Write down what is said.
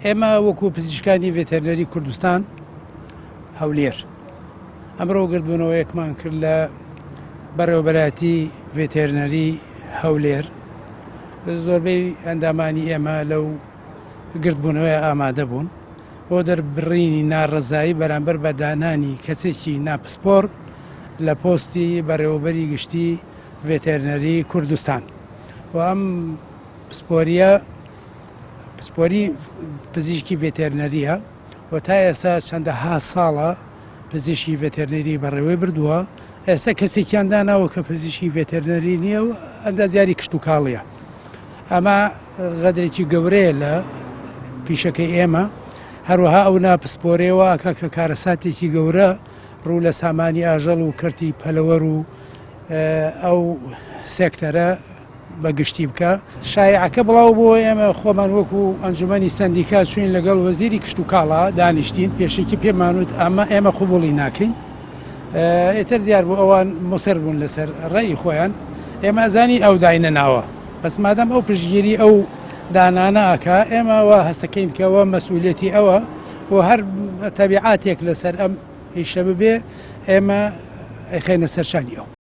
ئێمە وەکو پزیشکانی ڤێتەرنەری کوردستان هەولێر ئەمڕۆ گردبوونەوەیەکمان کرد لە بەڕێوەبەرایەتی ڤێتێرنەری هەولێر زۆربەی ئەندامانی ئێمە لەو گردبوونەوەی ئامادە بوون بۆ دەربڕینی ناڕەزایی بەرامبەر بە دانانی کەسێکی ناپسپۆر لە پۆستی بەڕێوەبەری گشتی ڤێتێرنەری کوردستان و ئەم پسپۆریە پسپۆری پزیشکی ڤێتێرنەریە و تا ئێستا چەندەها ساڵە پزیشکی ڤێتێرنەری بەڕێوەی بردووە، ئێستا کەسێکیان داناوە کە پزیشکی ڤێتێرنەری نییە و ئەندازیاری کشتوکاڵیە. ئەمە غەدرێکی گەورەیە لە پیشەکەی ئێمە، هەروەها ئەو ناپسپۆرەیە ئەکا کە کارەساتێکی گەورە ڕوو لە سامانی ئاژەڵ و کەرتی پەلەوەر و ئەو سێکتەرە بە گشتی بکا. شایعەکە بڵاو بۆوە ئێمە خۆمان وەکو ئەنجومەنی سەندیکا چوین لەگەڵ وەزیری کشتوکاڵا دانیشتین پێشەکی پێمان وت ئەمە ئێمە قبوڵی ناکەین ئیتر دیار بوو ئەوان موسر بوون لەسەر ڕێی خۆیان ئێمە ئەزانین ئەو داینەناوە بەس مادەم ئەو پشتگیری ئەو دانانە ئەکا ئێمە وا هەستەکەین کەەوە مەسئولیەتی ئەوە و هەر تەبیعاتێک لەسەر ئەم ئیشە ببێ ئێمە ئەیخەینە سەرشانی ئەو.